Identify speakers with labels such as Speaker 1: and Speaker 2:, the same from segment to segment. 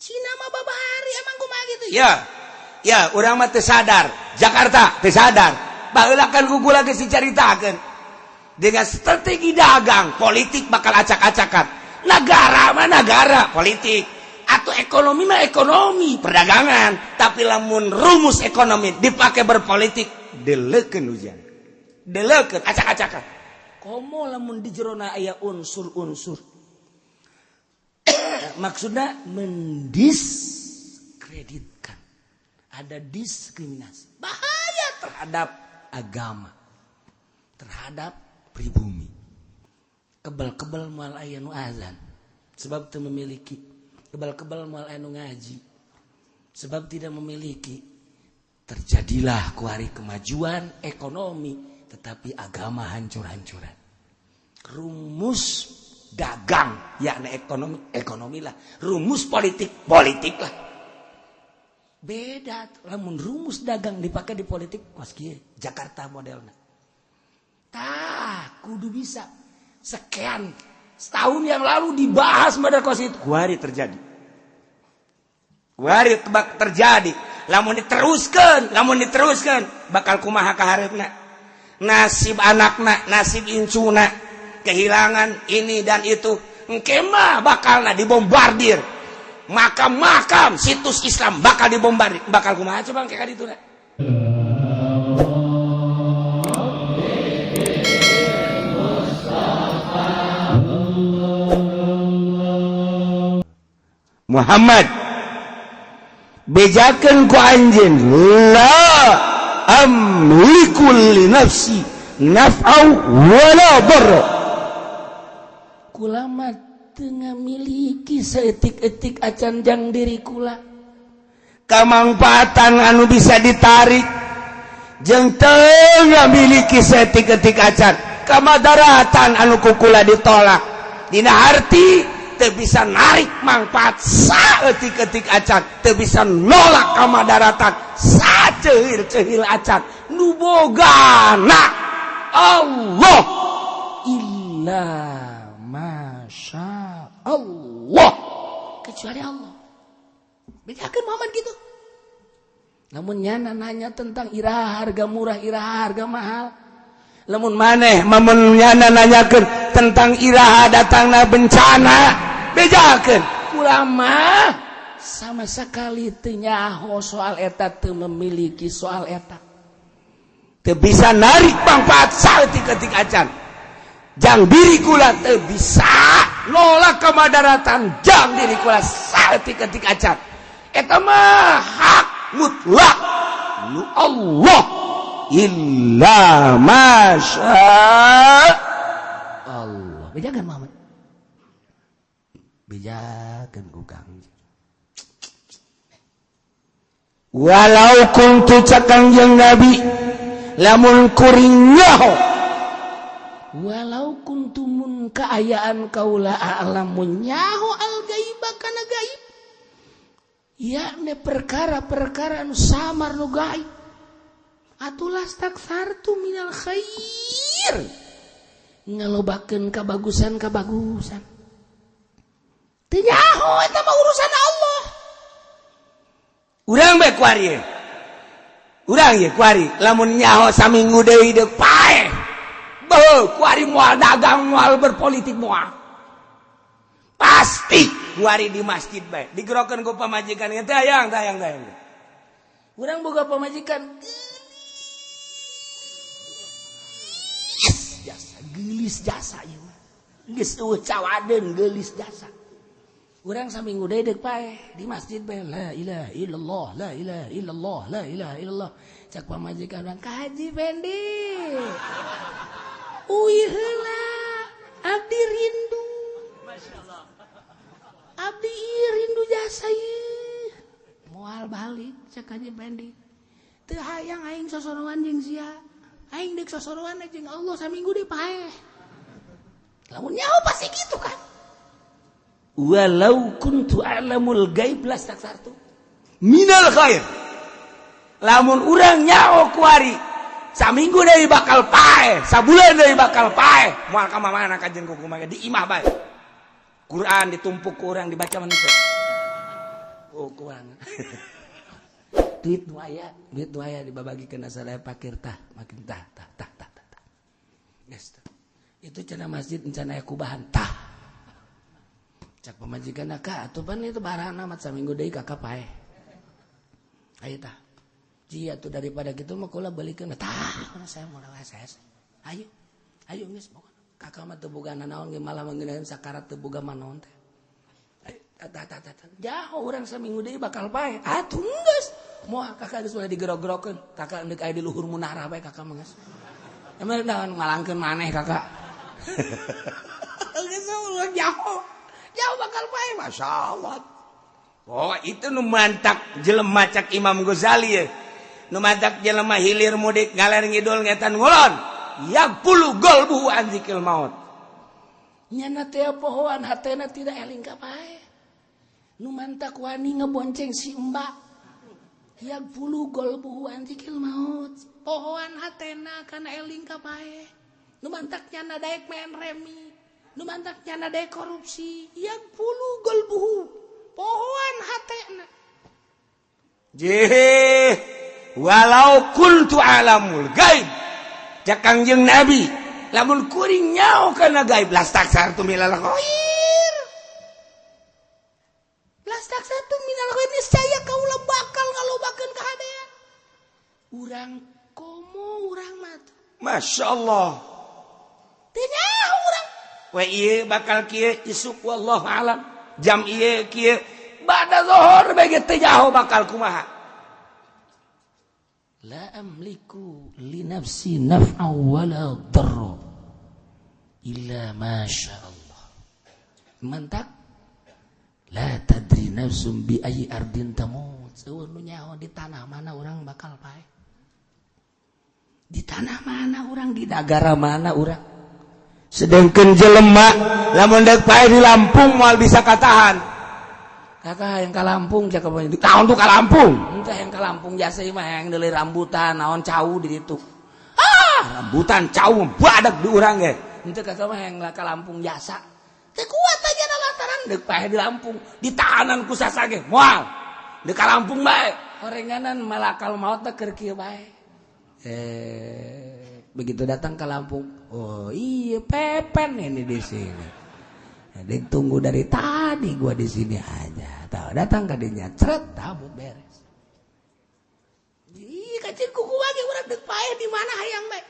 Speaker 1: Cina mah babari emang kumaha gitu.
Speaker 2: Ya ya, urang mah teu sadar, Jakarta teu sadar. Baheula kan ku kula geus dicaritakeun, dengan strategi dagang politik bakal acak-acakan. Negara mah negara politik atau ekonomi mah ekonomi perdagangan, tapi lamun rumus ekonomi dipakai berpolitik, deleukeun hujan, deleukeun acak-acakan.
Speaker 1: Komo lamun di jerona aya unsur-unsur maksudnya mendiskreditkan, ada diskriminasi, bahaya terhadap agama, terhadap pribumi. Kebal-kebal moal aya nu azan sebab teu memiliki, kebal-kebal moal aya nu ngaji sebab tidak memiliki. Terjadilah kuari kemajuan ekonomi, tetapi agama hancur-hancuran. Rumus dagang yakni ekonomi, ekonomi lah. Rumus politik, politik lah. Beda lamun rumus dagang dipakai di politik, kos kieu Jakarta modelna. Tah, kudu bisa. Sekian setahun yang lalu dibahas pada kos itu.
Speaker 2: Kuari terjadi, kuari tebak terjadi. Lamun diteruskan, lamun diteruskan, bakal kumaha kahareupna? Nasib anakna, nasib incuna, kehilangan ini dan itu. Engke mah bakal dibombardir makam-makam, situs Islam bakal dibombardir. Bakal kumaha coba kayak itu na? Muhammad, bejakeun ku anjeun, la amliku li nafsi naf'au wala darra.
Speaker 1: Kula mah teu ngamiliki saeutik-eutik acan jang diri kula.
Speaker 2: Kamangfaatan anu bisa ditarik, jeung teu ngamiliki saeutik-eutik acan kamadaratan anu ku kula ditolak. Dina arti teu bisa narik manfaat saeutik-eutik acan, teu bisa nolak kamadaratan saceuhil-ceuhil acan. Nu bogana Allah.
Speaker 1: Illa masya Allah, kecuali Allah. Bejakeun Muhammad gitu. Namun nyana nanya tentang iraha harga murah, iraha harga mahal.
Speaker 2: Lamun maneh mamun nyana nanyakeun tentang iraha datangna bencana, bejakeun.
Speaker 1: Kula mah sama sekali teu nyaho soal eta, teu memiliki soal eta.
Speaker 2: Teu bisa narik manfaat saeutik-eutik acan jang diri kula, teu bisa nolak kemadaratan jang diri kula saeutik-eutik acan. Eta mah hak mutlak nu Allah. Illa masya
Speaker 1: Allah. Bejakeun Muhammad, bejakeun ku Kang.
Speaker 2: Walau kuntu, cak Kangjeng Nabi, lamun kuring nyaho.
Speaker 1: Walau kuntu, mun kaayaan kaula, a'lamu, nyaho, al gaiba, kana gaib, yakni perkara-perkara anu samar, nu gaib, atuh lastaksartu minal khair, ngalobakeun kabagusan kabagusan. Teu nyaho, eta mah urusan Allah.
Speaker 2: Urang bae kuari, urang ye kuari lamun nyaho saminggu deui deuk paeh, beuh, kuari moal dagang, moal berpolitik, moal. Pasti kuari di masjid bae, digerokeun ku pamajikan teh, "Hayang, hayang, hayang."
Speaker 1: Urang boga pamajikan geulis jasa, geulis jasa ieu mah. Geus euweuh cawadeun, geulis jasa. Urang saminggu deui deuk paeh, di masjid bae, la ilaha illallah, la ilaha illallah, la ilaha illallah. Cak pamajikan urang, "Ka Haji Fendi. Uih heula, abdi rindu. Abdi ieu rindu jasa ieu." "Moal balik," cak Haji Fendi. "Teu hayang aing sosorowan jeung sia. Aing deuk sosorowan jeung Allah, saminggu deui paeh." Lamun nyaho pasti gitu kan.
Speaker 2: Walau kuntu a'lamul gaib lastaksartu minal khair. Lamun urang nyaho kuari saminggu deui bakal paeh, sabulan deui bakal paeh, moal ka mana kajen ku kumaha, di imah bae. Quran ditumpuk ku urang, dibaca manusia.
Speaker 1: Oh, kurang. Duit nu aya, duit nu aya dibabagikeun sadaya pakir tah, makin tah tah tah tah tah. Geus. Itu cenah masjid rencana aya kubahan tah. Cak pamajikan ka atuh pan itu barang amat saminggu deui kakak paeh. Ayo tah. Jia tuh daripada gitu mah kula balikeun tah, saya mau saya. Ayo. Ayo geus pokona. Kakak mah teu boga nanaon ge malah mangeunaheun sakarat teu boga manaon teh. Tah tah tah. Jauh urang saminggu deui bakal paeh. Atuh geus. Moal kakak geus ulah digerog-gerokeun. Kakak endek aya di luhur munarah bae kakak mah geus. Emang naon ngalangkeun maneh kakak. Geus ulah jauh. Jauh bakal paeh masyaallah.
Speaker 2: Oh, itu nu mantak jelema cak Imam Ghazali ya. Nu mantak jelema hilir mudik ngaler ngidul ngetan ngulon. Yaghfulu qalbuhu an dzikril maut.
Speaker 1: Nyana teh pohoan hatena tidak eling ka paeh. Nu mantak wani ngebonceng si mbak. Yaghfulu qalbuhu an dzikril maut. Pohoan hatena kana eling ka paeh. Nu mantak nyana daek main remi. Nu mantak nyana daek korupsi. Yaghfulu qalbuhu. Pohoan hatena.
Speaker 2: Jeh, walau kuntu alamul gaib. Cak Kangjeng Nabi, lamun kuring nyaho kana gaib lastaksartu minal khair.
Speaker 1: Lastaksartu minal khair niscaya kaula bakal ngalobakeun kahadean. Urang komo urang mah.
Speaker 2: Masya Allah.
Speaker 1: Teu nyaho urang.
Speaker 2: We ieu bakal kieu isuk wallahu alam. Jam ieu kieu ba'da zuhur bae ge teu nyaho bakal kumaha.
Speaker 1: La amliku li nafsi naf'a wala darra illa ma sya Allah. Mantak la tadri nafsum bi ayyi ardin tamut. Eueuh nu nyaho di tanah mana urang bakal paeh. Di tanah mana urang, di negara mana urang.
Speaker 2: Sedangkan jelema lamun deuk paeh di Lampung moal bisa katahan.
Speaker 1: Kakak yang ka Lampung cakep di
Speaker 2: tahun tuh ka Lampung.
Speaker 1: Entah yang ka Lampung jasa mah yang deuleu rambutan naon cau di ditu.
Speaker 2: Ah, rambutan cau badak di urang ge.
Speaker 1: Henteu kakak mah yang ka Lampung jasa. Teu kuat aja lantaran deuk paeh di Lampung,
Speaker 2: ditahanan ku sasage moal. Deuk ka Lampung bae.
Speaker 1: Horenganan malakal maut teh keur kieu bae. Begitu datang ke Lampung, oh iya pepen ini di sini. Ditunggu dari tadi gua di sini aja. Tahu datang ka dinya, cret tabut beres. Ih, kacir kuku lagi urang deuk paeh di mana hayang bae.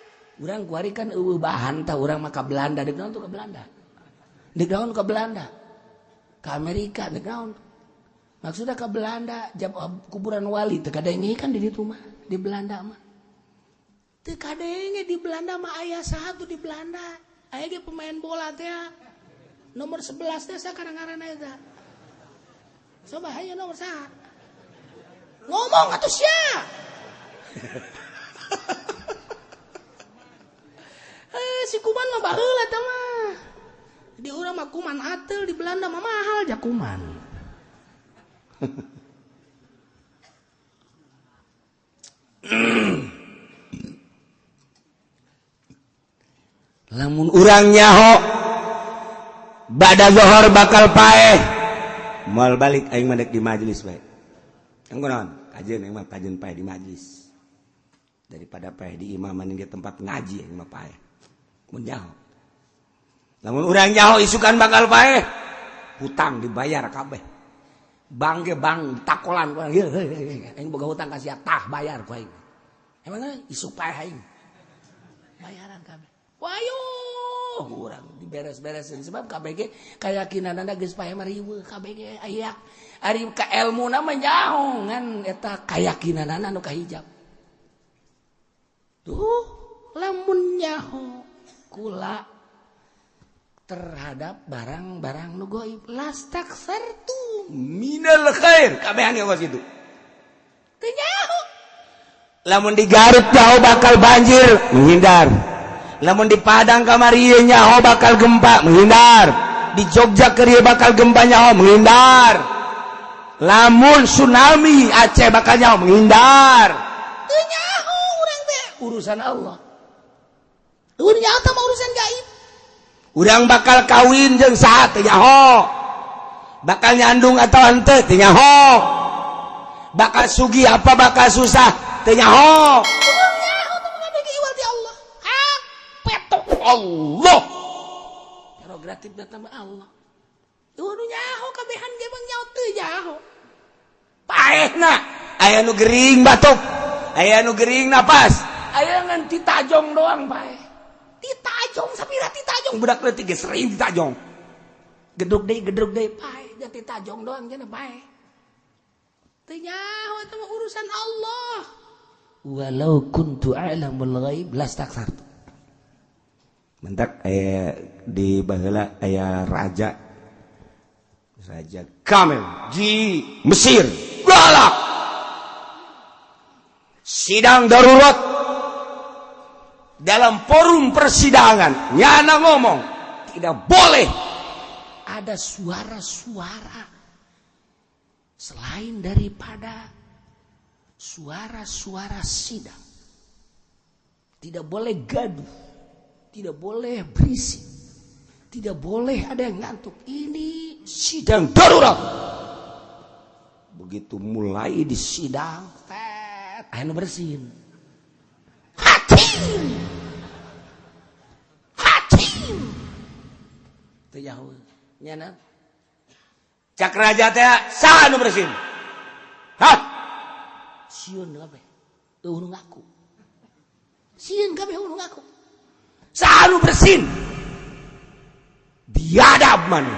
Speaker 1: Urang kuari kan eueuh bahan tah urang mah ka Belanda, deuk naon tuh ka Belanda. Deuk naon ka Belanda. Ka Amerika deuk naon. Maksudnya ka Belanda jam kuburan wali teu kadenge kan di ditu mah, di Belanda mah. Teu kadenge di Belanda mah aya saha tuh di Belanda. Aya ge pemain bola teh. Nomor 11 teh sakarang ngaranna eta. Coba hayo nomor saha. Ngomong atuh sia. Si kuman mah baheula eta mah. Di urang mah kuman ateul, di Belanda mah mahal ja kuman.
Speaker 2: Lamun urang nyaho ba'da zuhur bakal paeh moal balik aing mah dek di majelis bae. Engko naon? Kajeun aing mah kajeun paeh di majelis. Daripada paeh di imaman di tempat ngaji aing mah paeh. Mun nyaho. Lamun urang nyaho isukan bakal paeh, hutang dibayar kabeh. Bang ge bang takolan ku aing. Aing boga hutang ka sia tah bayar ku aing. Emang isuk paeh aing. Bayaran kabeh. Wayo urang diberes-beresin sebab KBG keyakinanana geus paeh mah riweuh KBG aya ari ka elmuna mah nyaho ngan eta kayakinanana nu kahijab. Tuh lamun nyaho kula terhadap barang-barang nu gaib lastaksartu minal khair kabehan ge kitu.
Speaker 1: Teu nyaho.
Speaker 2: Lamun di Garut nyaho bakal banjir menghindar. Lamun di Padang kamari nyaho bakal gempa menghindar. Di Jogja keur bakal gempa nyaho menghindar. Lamun tsunami Aceh bakal nyaho menghindar.
Speaker 1: Teu nyaho urang teh urusan Allah. Urang nyaho teh mah urusan gaib.
Speaker 2: Urang bakal kawin jeung saha teu nyaho. Bakal nyandung atau henteu teu nyaho. Bakal sugih apa bakal susah teu nyaho.
Speaker 1: Allah hak petok
Speaker 2: Allah.
Speaker 1: Prerogatif datang Allah. Tuh nu nyaho kabehan ge mah nyaho teu nyaho.
Speaker 2: Paehna aya nu gering batuk, aya nu gering napas,
Speaker 1: aya ngan titajong doang paeh. Titajong sapira titajong
Speaker 2: budak leutik ge sering titajong.
Speaker 1: Geduk deui paeh, jangan titajong doang cenah paeh. Teu nyaho eta mah urusan Allah. Walau kuntu a'lamul ghaib lastaksartu.
Speaker 2: Mentak aya di baheula aya raja Raja Kamil di Mesir galak. Sidang darurat dalam forum persidangan nyana ngomong tidak boleh
Speaker 1: ada suara-suara selain daripada suara-suara sidang. Tidak boleh gaduh, tidak boleh berisik, tidak boleh ada yang ngantuk. Ini
Speaker 2: sidang darurat. Begitu mulai di sidang,
Speaker 1: tet, aya nu bersin. Hakim. Hakim. Teu jauh. Nyana
Speaker 2: cak raja teh saha nu bersin? Hah?
Speaker 1: Sieun kabeh. Eueuh nu ngaku. Sieun kabeh eueuh nu ngaku.
Speaker 2: Saha nu bersin? Biadab mana?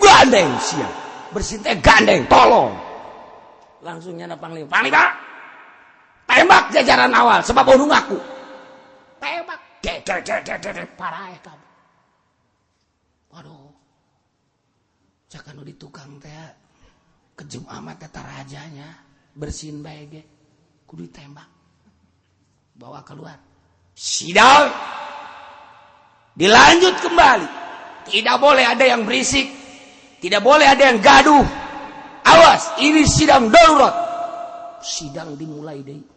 Speaker 2: Gandeng sia. Bersin teh gandeng, tolong.
Speaker 1: Langsung nyana panglima. Panglima.
Speaker 2: Tembak jajaran awal sebab eueuh nu ngaku.
Speaker 1: Tembak. Dek dek dek dek dek paraeh kabeh. Waduh. Cak anu di tukang teh kejem amat eta rajanya, bersin bae ge kudu ditembak. Bawa keluar.
Speaker 2: Sidang dilanjut kembali. Tidak boleh ada yang berisik, tidak boleh ada yang gaduh. Awas, ini sidang darurat.
Speaker 1: Sidang dimulai deui.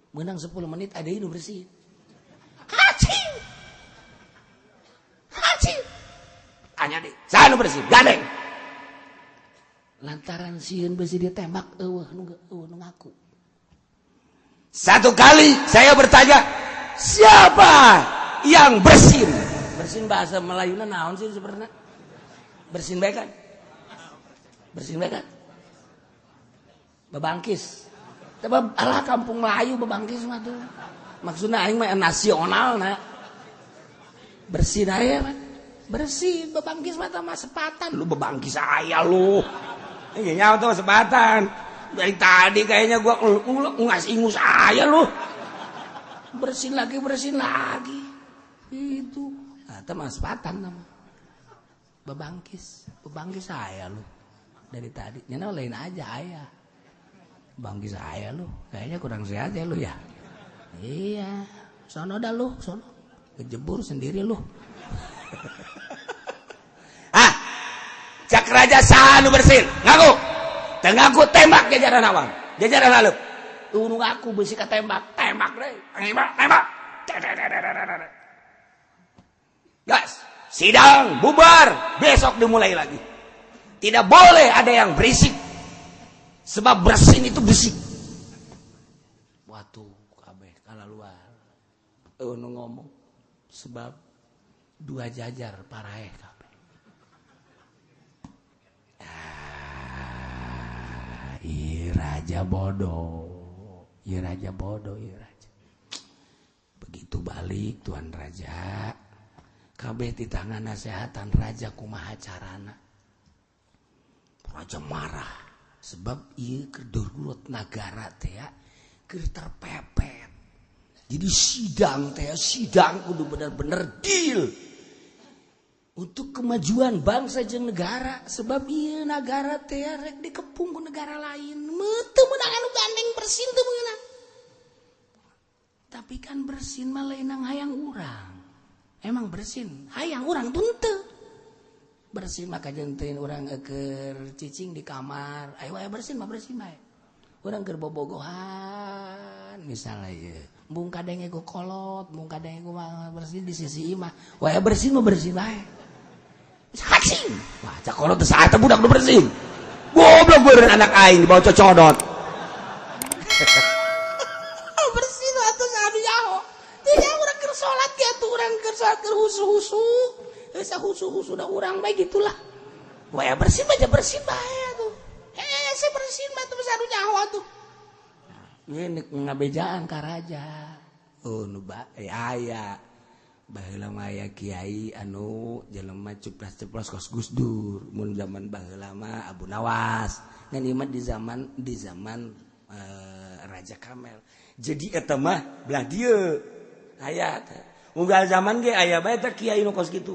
Speaker 1: Menang 10 menit ada ini bersin. Hacing. Hacing.
Speaker 2: Tanya deh, saha nu bersin, gandeng.
Speaker 1: Lantaran sieun besi ditembak eueuh nu ngaku.
Speaker 2: Satu kali saya bertanya, siapa yang bersin?
Speaker 1: Bersin bahasa Melayuna naon sih sebenarnya? Bersin bae kan? Bersin bae kan? Bebangkis. Tapi alah kampung Melayu bebangkis mah tuh. Maksudnya aing mah nasional na. Bersin aya mah. Bersin bebangkis mah mah sepatan.
Speaker 2: Lu bebangkis aya lu. Ini nyawa tuh sepatan. Dari tadi kayaknya gua ngas ingus aya lu.
Speaker 1: Bersin lagi, bersin lagi. Itu. Nah, itu mah sepatan nama. Bebangkis, bebangkis saya lu. Dari tadi. Nyana lain aja aya. Bangkis saya lu. Kayaknya kurang sehat ya lu ya. Iya. Sono dah lu, sono. Kejebur sendiri lu.
Speaker 2: Ah. Cak raja saha nu bersin? Ngaku. Teu ngaku tembak jajaran awal. Jajaran aleup.
Speaker 1: Tuh nu ngaku beusi ka tembak, tembak deui.
Speaker 2: Tembak, tembak. Gas, sidang bubar, besok dimulai lagi. Tidak boleh ada yang berisik. Sebab bersin itu berisik.
Speaker 1: Watu kabeh kalaluar. Eueuh nu ngomong sebab dua jajar paraeh kabeh. Ah, ieu raja bodoh. Ieu raja bodoh, ieu raja. Begitu balik tuan raja, kabeh di tangan nasehatan raja kumaha carana. Raja marah sebab ieu keur darurat nagara teh ya, keur terpepet. Jadi sidang teh sidang kudu bener-bener deal untuk kemajuan bangsa jeung negara sebab ieu nagara teh rek dikepung ku negara lain. Teu meunang anu gandeng bersin teu meunang. Tapi kan bersin mah lain hayang urang. Emang bersin hayang urang tuh henteu. Bersin maka jentin urang keur cicing di kamar. Ayo ayo bersin mah bersin bae. Urang keur bobogohan misalnya ieu. Mung kadenge ku kolot, mung kadenge ku bersin di sisi imah. Wah bersin mah bersin bae. Hacing.
Speaker 2: Wah cak kolot teh saat budak nu bersin. Goblok beureun anak aing dibawa cocodot.
Speaker 1: Bersin atuh anu nyaho. Tidak urang keur salat ge atuh urang keur salat keur husu-husu. Geus husu-husu da urang bae gitulah. Wah bersin bae bersin bae atuh. Hese bersin mah atuh anu nyaho atuh. Ini ngabejaan ka raja.
Speaker 2: Oh nu bae aya. Baheula mah aya kiai anu jelema ceplas-ceplos kos Gus Dur. Mun zaman baheula mah Abu Nawas. Ngan ieu mah di zaman Raja Kamel. Jadi eta mah belah dieu. Aya teh. Unggal zaman ge aya bae teh kiai nu kos kitu.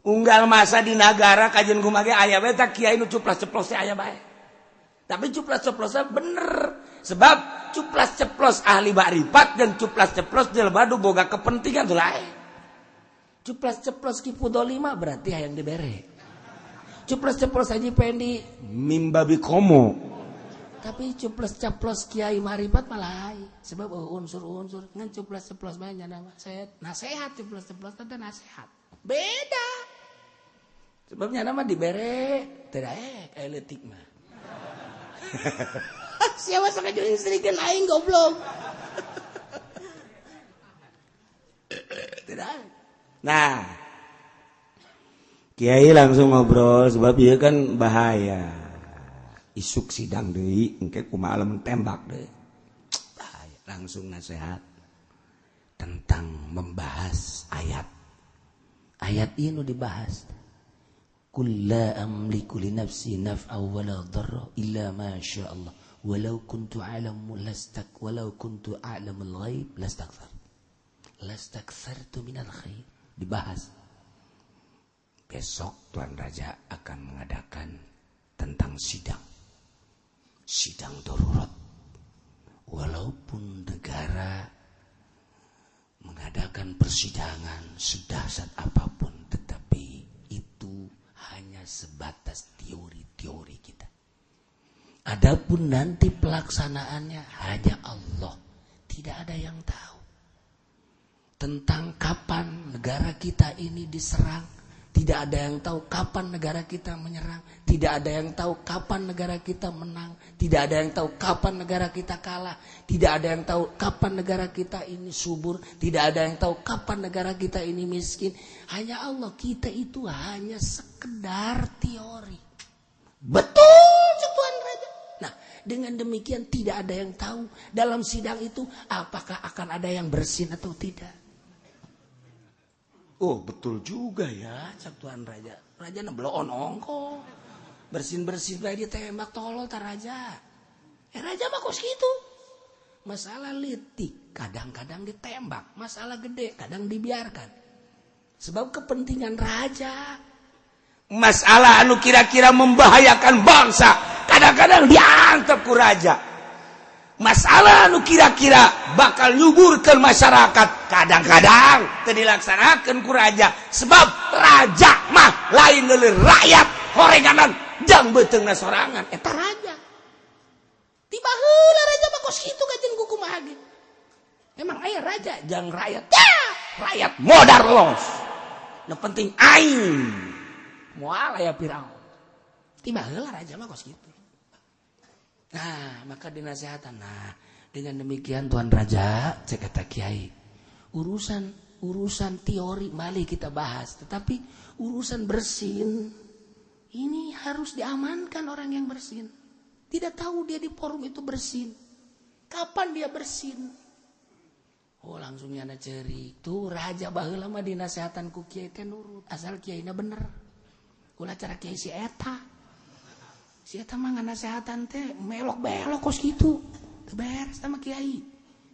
Speaker 2: Unggal masa di nagara kajian kumaha ge aya bae teh kiai nu cuplas-ceplos teh aya bae. Tapi cuplas-ceplosnya bener. Sebab cuplas-ceplos ahli makrifat dan cuplas-ceplos jelema nu boga kepentingan tuh lain.
Speaker 1: Cuplas-ceplos Ki Fudoli mah berarti hayang dibere. Cuplas-ceplos Haji Pendi
Speaker 2: mimbabi komo.
Speaker 1: Tapi cuplas-ceplos Kiai Marifat malah lain. Sebab unsur-unsur ngan cuplas-ceplos banyak nama saya nasehat cuplas-ceplos teh nasehat. Beda.
Speaker 2: Sebabnya nama dibere teu daek aya leutik mah.
Speaker 1: Siapa sok jeung istrikeun aing goblok.
Speaker 2: Tidak. Nah, kiai langsung ngobrol sebab ieu kan bahaya. Isuk sidang deui engke kumaha lamun tembak deui. Bahaya. Langsung nasihat tentang membahas ayat.
Speaker 1: Ayat ini dibahas. Qul la amliku li nafsi naf'an wala dharra illa ma syaa Allah. Walau kuntu a'lamu lastak walau kuntu a'lamul ghaib lastakthar. Lastakthartu minal khair. Dibahas.
Speaker 2: Besok Tuan Raja akan mengadakan tentang sidang. Sidang darurat.
Speaker 1: Walaupun negara mengadakan persidangan sedahsyat apapun, tetapi itu hanya sebatas teori-teori kita. Adapun nanti pelaksanaannya hanya Allah. Tidak ada yang tahu tentang kapan negara kita ini diserang. Tidak ada yang tahu kapan negara kita menyerang. Tidak ada yang tahu kapan negara kita menang. Tidak ada yang tahu kapan negara kita kalah. Tidak ada yang tahu kapan negara kita ini subur. Tidak ada yang tahu kapan negara kita ini miskin. Hanya Allah. Kita itu hanya sekedar teori. Betul, Tuan Raja. Nah, dengan demikian tidak ada yang tahu dalam sidang itu apakah akan ada yang bersin atau tidak.
Speaker 2: Oh betul juga ya, cak Tuan Raja. Raja nebloon ongko.
Speaker 1: Bersin-bersin bae ditembak tolol ta raja. Raja mah kos kitu. Masalah leutik kadang-kadang ditembak, masalah gede kadang dibiarkan. Sebab kepentingan raja.
Speaker 2: Masalah anu kira-kira membahayakan bangsa, kadang-kadang diantep ku raja. Masalah anu kira-kira bakal nyuburkan masyarakat, kadang-kadang teu dilaksanakeun ku raja. Sebab raja mah lain leuleun rakyat horenganan jang beuteungna sorangan
Speaker 1: eta raja. Tiba heula raja mah kos kitu kajeun ku kumaha ge. Emang aya raja jang rakyat. Ya,
Speaker 2: rakyat modar los. Nu penting aing
Speaker 1: moal aya Firaun. Tiba heula raja mah kos kitu. Nah, maka dinasehatan. Nah, dengan demikian Tuan Raja, cek kata kiai, urusan teori mali kita bahas, tetapi urusan bersin ini harus diamankan orang yang bersin. Tidak tahu dia di forum itu bersin. Kapan dia bersin? Oh, langsung nyana cerik. Tuh raja baheula mah dinasehatan ku kiai teh nurut, asal kiaina bener. Ulah cara kiai si eta. Si eta mah nganasehatan teh melok-belok kos kitu. Teu beres sama kiai.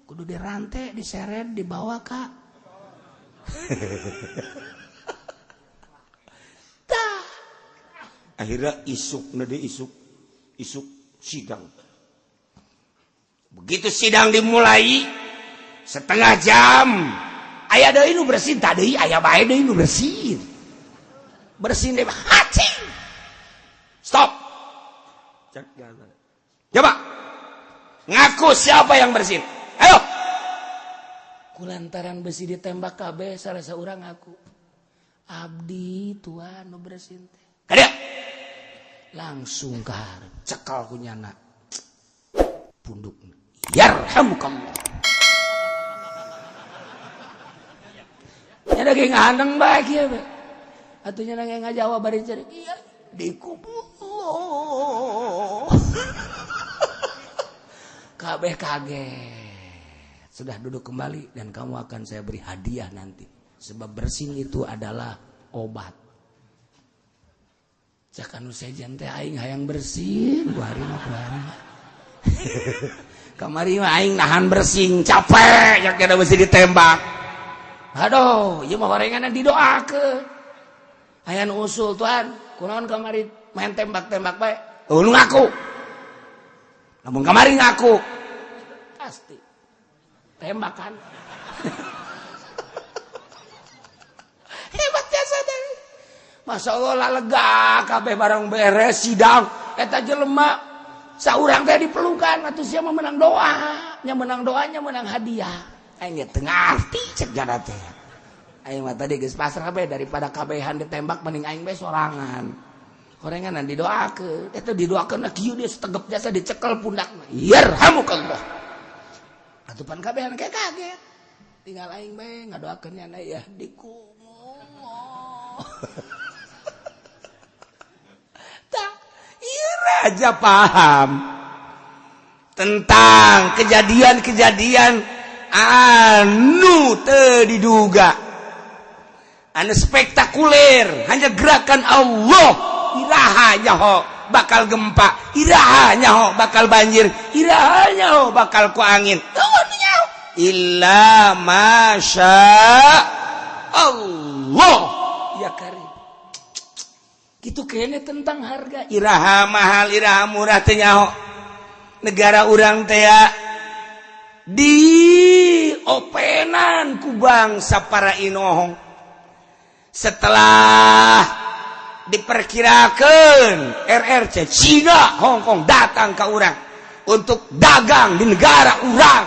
Speaker 1: Kudu dirante, diseret, dibawa ka. Tah.
Speaker 2: Akhirnya isuk na isuk isuk sidang. Begitu sidang dimulai setengah jam aya deui nu bersin tadi aya bae deui nu bersin. Bersin deh hacing. Stop. Coba ngaku siapa yang bersin. Ayo.
Speaker 1: Kulantaran besi ditembak kabeh salah seorang ngaku. Abdi tuan nu bersin teh.
Speaker 2: Kada.
Speaker 1: Langsung ka hareup cekal ku nyana. Punduk. Yarhamukallah. Nya ge ngahandeng bae kieu we. Atuh nya ge ngajawab bari ceurik. Iya, dikubur. Kabeh kaget. Sudah duduk kembali dan kamu akan saya beri hadiah nanti. Sebab bersin itu adalah obat. Cak anu sejen teh aing hayang bersin, kuari mah kuari. Kamari mah aing nahan bersin, capek yak kada mesti ditembak. Aduh, ieu mah horenganna didoakeun. Aya nu usul Tuhan, kunaon kamari main tembak-tembak bae? Oh, nu ngaku. Lamun kamari ngaku. Pasti tembakan. Hebat jasa teh. Masya Allah lah lega kabeh barang beres sidang eta jelema saurang teh dipelukan atuh sia mah menang doa, nya menang doanya menang hadiah. Aing ge teu ngarti cek jana teh. Aing mah tadi geus pasrah bae daripada kabehan ditembak mending aing bae sorangan. Horenganan didoakeun, eta didoakeun kieu dia setegep jasa dicekel pundakna. Yarhamukallah. Atuh pan kabehan kayak kaget. Tinggal aing bae ngadoakeun nya ya dikumullah.
Speaker 2: Raja paham tentang kejadian-kejadian anu teu diduga, anu spektakuler, hanya gerakan Allah. Iraha nyaho bakal gempa, iraha nyaho bakal banjir, iraha nyaho bakal ku angin. Illa masya Allah
Speaker 1: ya karim. Gitu kayaknya tentang harga
Speaker 2: iraha mahal iraha murah teh nyaho. Negara urang teh di openan ku bangsa para inohong. Setelah diperkirakan RRC Cina Hong Kong datang ke urang untuk dagang di negara urang,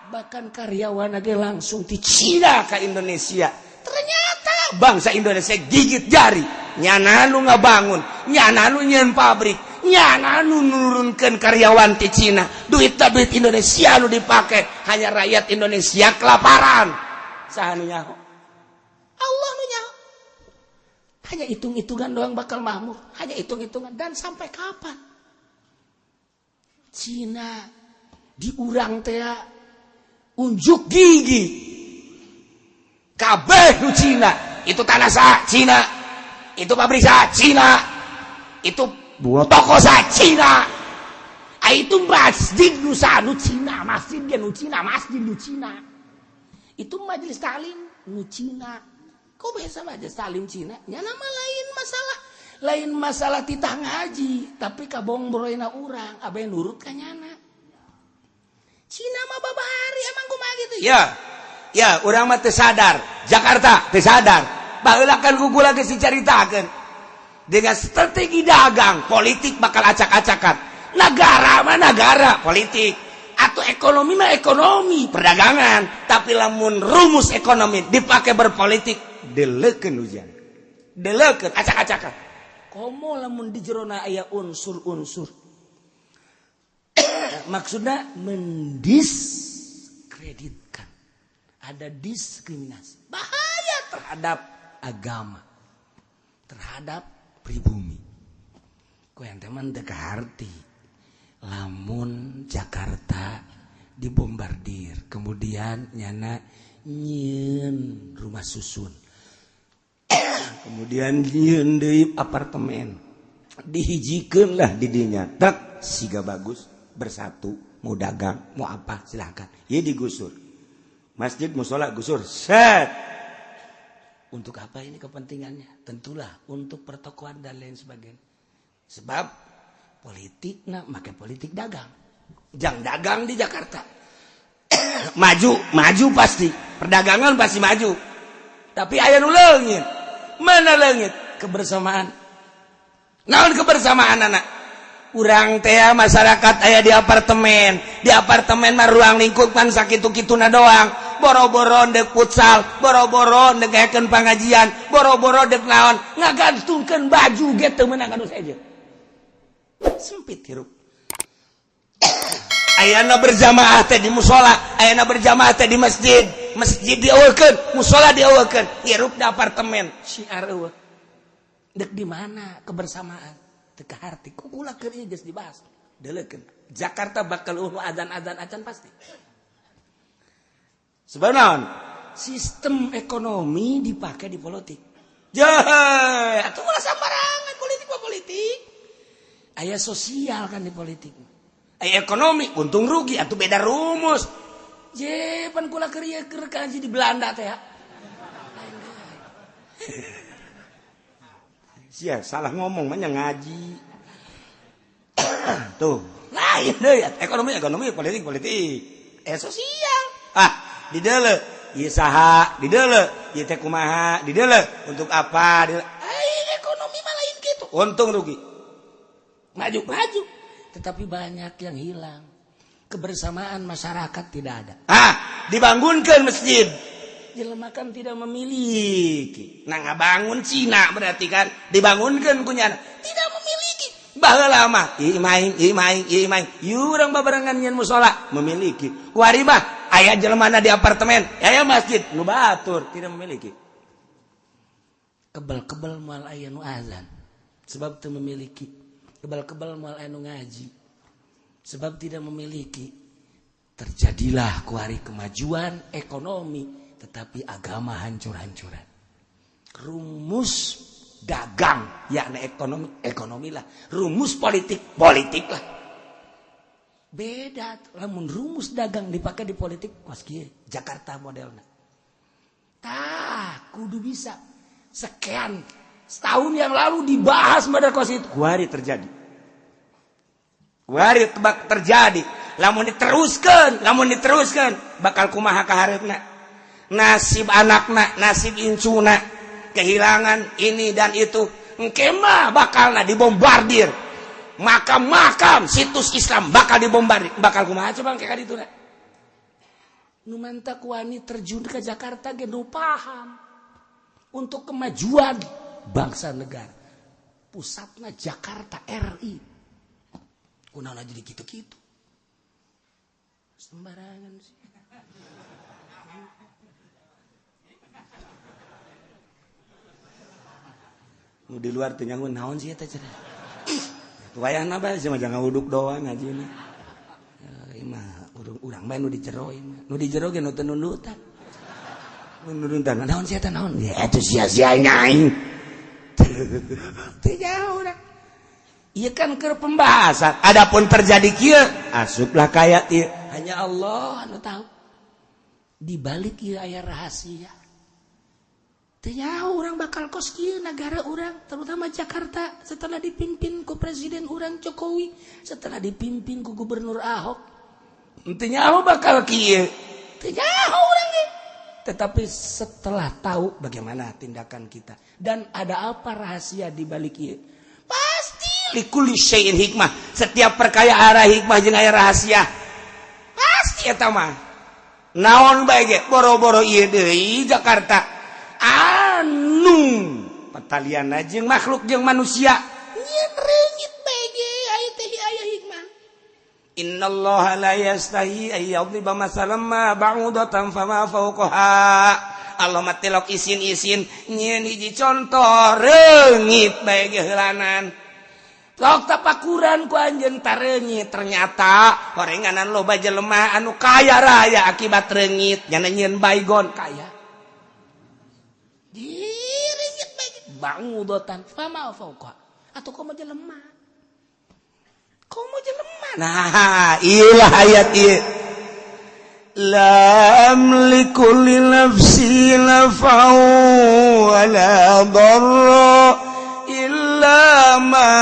Speaker 1: bahkan karyawan ge langsung di Cina
Speaker 2: ke Indonesia. Ternyata bangsa Indonesia gigit jari, nyana nu ngabangun, nyana nu nyieun pabrik, nyana nu nurunkeun karyawan ti Cina. Duit duit Indonesia nu dipake, hanya rakyat Indonesia kelaparan. Saha nu nyaho?
Speaker 1: Allah nu nyaho. Hanya hitung-hitungan doang bakal makmur, hanya hitung-hitungan. Dan sampai kapan? Cina diurang teh
Speaker 2: unjuk gigi. Kabeh nu Cina, itu tanah sa Cina, itu pabrik sa Cina, itu toko sa Cina,
Speaker 1: itu masjid nu sa nu Cina, masjid ge nu Cina, masjid nu Cina, itu majelis taklim nu Cina. Kok bisa majelis taklim Cina? Nya nama lain masalah, lain masalah titah ngaji, tapi kabongbroina urang, abe nurut ka nyana. Cina mah babari emang kumaha gitu.
Speaker 2: Ya. Ya, urang mah teu sadar. Jakarta teu sadar. Baheula kan ku kula geus dicaritakeun. Dengan strategi dagang, politik bakal acak-acakan. Negara mah negara, politik. Atau ekonomi mah ekonomi, perdagangan. Tapi lamun rumus ekonomi dipakai berpolitik, deleukeun hujan. Deleukeun acak-acakan.
Speaker 1: Komo lamun di jerona aya unsur-unsur. Maksudnya mendiskreditkan. Ada diskriminasi, bahaya terhadap agama, terhadap pribumi. Ku yang teman teu kaharti, lamun Jakarta dibombardir, kemudian nyana nyieun rumah susun,
Speaker 2: kemudian nyieun deui apartemen, dihijikeun lah di dinya, tak siga bagus bersatu, mau dagang, mau apa silakan, ieu digusur. Masjid musola gusur set.
Speaker 1: Untuk apa ini kepentingannya? Tentulah untuk pertokoan dan lain sebagainya. Sebab politik nah make politik dagang.
Speaker 2: Jang dagang di Jakarta. Maju, maju pasti. Perdagangan pasti maju. Tapi aya nu leungit. Mana leungit?
Speaker 1: Kebersamaan.
Speaker 2: Naon kebersamaan anak? Urang teh masyarakat aya di apartemen. Di apartemen mah ruang lingkup kan sakitu-kituna doang. Boro-boro dek futsal, boro-boro dek ngayakeun pangajian, boro-boro dek naon,
Speaker 1: ngagantungkeun baju ge teu meunang anu sejen. Sempit hirup.
Speaker 2: Ayana berjamaah teh di musola, ayana berjamaah teh di masjid. Masjid dieuweuhkeun, musola dieuweuhkeun, hirup di apartemen, syiar euweuh. Dek di mana kebersamaan? Teu kaharti. Ku kula keur ieu geus dibahas. Deuleukeun. Jakarta bakal euweuh azan-azan acan pasti. Sebenarnya sistem ekonomi dipakai di politik. Jeh, atuh ulah sambarangan politik mah politik. Aya sosial kan di politik. Aya ekonomi, untung rugi atuh beda rumus. Je, pan kula keur ieu keur kaji di Belanda teh ya. Sia salah ngomong mah ngaji. Tuh, lain deui ekonomi ekonomi politik politik. Sosial. Ah, di deuleu ieu saha, di deuleu ieu teh kumaha, di deuleu untuk apa, di ekonomi mah lain kitu. Untung rugi. Maju-maju, tetapi banyak yang hilang. Kebersamaan masyarakat tidak ada. Ah, dibangunkan masjid. Jelema kan tidak memiliki. Nah, ngabangun Cina berarti kan dibangunkan kunyana. Tidak memiliki. Baheula mah ieu maing, ieu maing, ieu maing. Ieu urang babarengan nyeun musola memiliki. Kuari mah aya jelema di apartemen, aya masjid nu batur tidak memiliki. Kebel-kebel moal aya nu azan sebab teu memiliki. Kebel-kebel moal aya nu ngaji sebab tidak memiliki. Terjadilah kuari kemajuan ekonomi, tetapi agama hancur-hancuran. Rumus dagang yakni ekonomi, ekonomi lah. Rumus politik, politik lah. Beda lamun rumus dagang dipakai di politik kos kieu Jakarta modelna. Tah, kudu bisa. Sekian setahun yang lalu dibahas pada kos itu. Kuari terjadi. Kuari tebak terjadi. Lamun diteruskan bakal kumaha kahareupna. Nasib anakna, nasib incuna, kehilangan ini dan itu. Engke mah bakalna dibombardir. Makam-makam situs Islam bakal dibombardir. Bakal kumaha coba engke ka dituna. Nu mantak wani terjun ke Jakarta ge nu paham untuk kemajuan bangsa negara. Pusatna Jakarta RI. Kunaon jadi kitu-kitu. Sembarangan sih. Nu di luar teh nyangun naon sih eta cenah. Wayahna bae sih mah jangan uduk doang ngajina. Ieu mah urang bae nu di jero ieu mah. Nu di jero ge nu teu nundutan. Nu nundutan naon sih eta naon? Ya atuh sia-sia aing. Teu jauh dah. Ieu kan keur pembahasan. Adapun terjadi kieu, asuplah kaya ieu. Hanya Allah nu tahu. Di balik ieu aya rahasia. Teu nyaho urang bakal kos kieu nagara urang, terutama Jakarta setelah dipimpin ku Presiden urang Jokowi, setelah dipimpin ku Gubernur Ahok. Teu nyaho bakal kieu. Teu nyaho urang ge. Tetapi setelah tahu bagaimana tindakan kita dan ada apa rahasia di balik ieu. Pasti likulli syai'in hikmah. Setiap perkara arah hikmah jeung aya rahasia. Pasti eta mah. Naon bae ge boro-boro ieu deui Jakarta. Anu petalian jeung makhluk jeung manusia nyeun reungit bae ge aya teh aya hikmah. Innallaha la yastahi ay yadhiba masalan ma ba'udatan fama fawqaha. Allah mah tilok isin-isin nyieun hiji contoh reungit bae ge heulanan. Sok tapakuran ku anjeun tareungit, ternyata horenganan loba jelema anu kaya raya akibat reungit nyana nyieun baygon kaya. Diringit bae bangudotan fama fauqa atau komo jelema. Komo jelema. Nah, iyalah ayat ieu. La amliku li nafsi naf'an wa la darra illa ma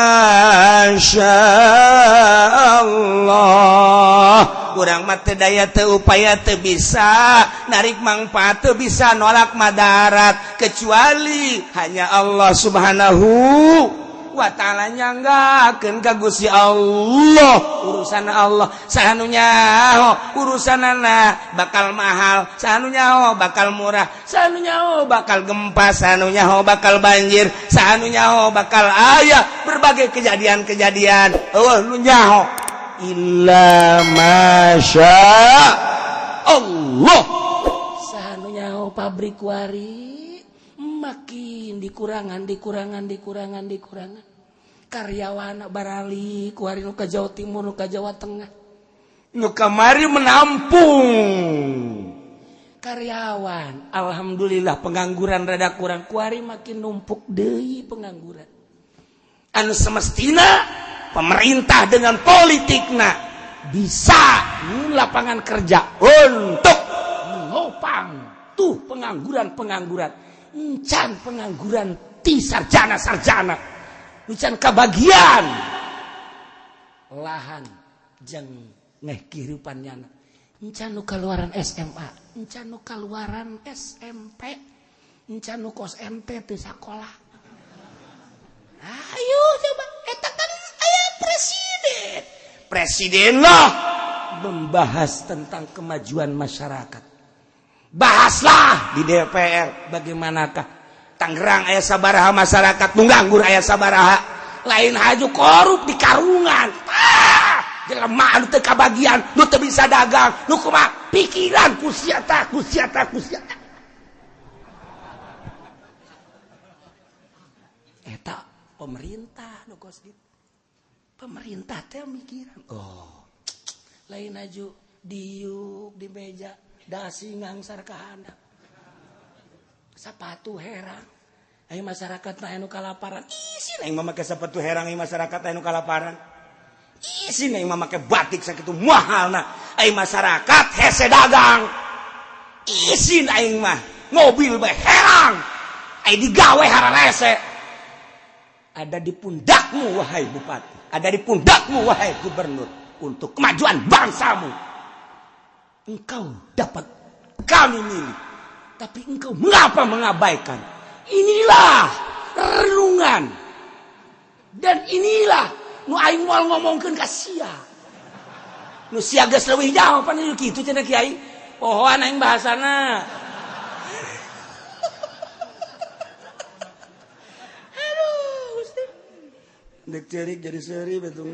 Speaker 2: syaa Allah. Urang mah teu daya teu upaya teu bisa narik mangfaat teu bisa nolak madarat kecuali hanya Allah Subhanahu wa ta'ala nyanggakeun ka Gusti Allah. Urusan Allah saha nu nyaho urusanana bakal mahal, saha nu nyaho bakal murah, saha nu nyaho bakal gempa, saha nu nyaho bakal banjir, saha nu nyaho bakal aya berbagai kejadian-kejadian. Eueuh nu nyaho. illa masya Allah.
Speaker 1: Saha nu nyaho pabrik kuari makin dikurangan dikurangan dikurangan dikurangan. Karyawan barali kuari nu ka Jawa Timur, nu ka Jawa Tengah.
Speaker 2: Nu kamari menampung
Speaker 1: karyawan, alhamdulillah pengangguran rada kurang, kuari makin numpuk deui pengangguran.
Speaker 2: Anu semestina pemerintah dengan politikna bisa
Speaker 1: lapangan kerja
Speaker 2: untuk
Speaker 1: menopang tuh pengangguran-pengangguran, encan pengangguran ti sarjana-sarjana, encan kabagian lahan jeng ngeh kehidupan nyana, encan nu kaluaran SMA, encan nu kaluaran SMP, encan nu kos ente teu sakola. Ayo coba eta kan aya presiden.
Speaker 2: Presiden lah
Speaker 1: membahas tentang kemajuan masyarakat.
Speaker 2: Bahaslah di DPR bagaimanakah Tangerang aya sabaraha masyarakat nu nganggur, aya sabaraha, lain haju korup di karungan. Ah, jelema anu teu kabagian, nu teu bisa dagang, nu kumaha pikiran ku sia ta, ku sia ta, ku sia ta.
Speaker 1: Eta pemerintah nu kos gitu. Pemerintah teh mikiran, oh lain aju diuk di meja dasi ngangsar ka handap, sepatu herang, ayo masyarakat mah anu kalaparan.
Speaker 2: Isin aing mah make sepatu herang, aing masyarakat anu kalaparan. Isin aing mah make batik sakitu mahalna, aing masyarakat hese dagang. Isin aing mah mobil bae herang, aing digawe hararese. Ada di pundakmu wahai bupati, ada di pundakmu wahai gubernur, untuk kemajuan bangsamu. Engkau dapat kami milik,
Speaker 1: tapi engkau mengapa mengabaikan? Inilah renungan dan inilah nu aing moal ngomongkeun ka sia.
Speaker 2: Nu sia geus leuwih jauh pan kitu cenah kiai.
Speaker 1: Pohoan aing bahasana. Aduh, Gusti.
Speaker 2: Dek cerik jadi seuri betung.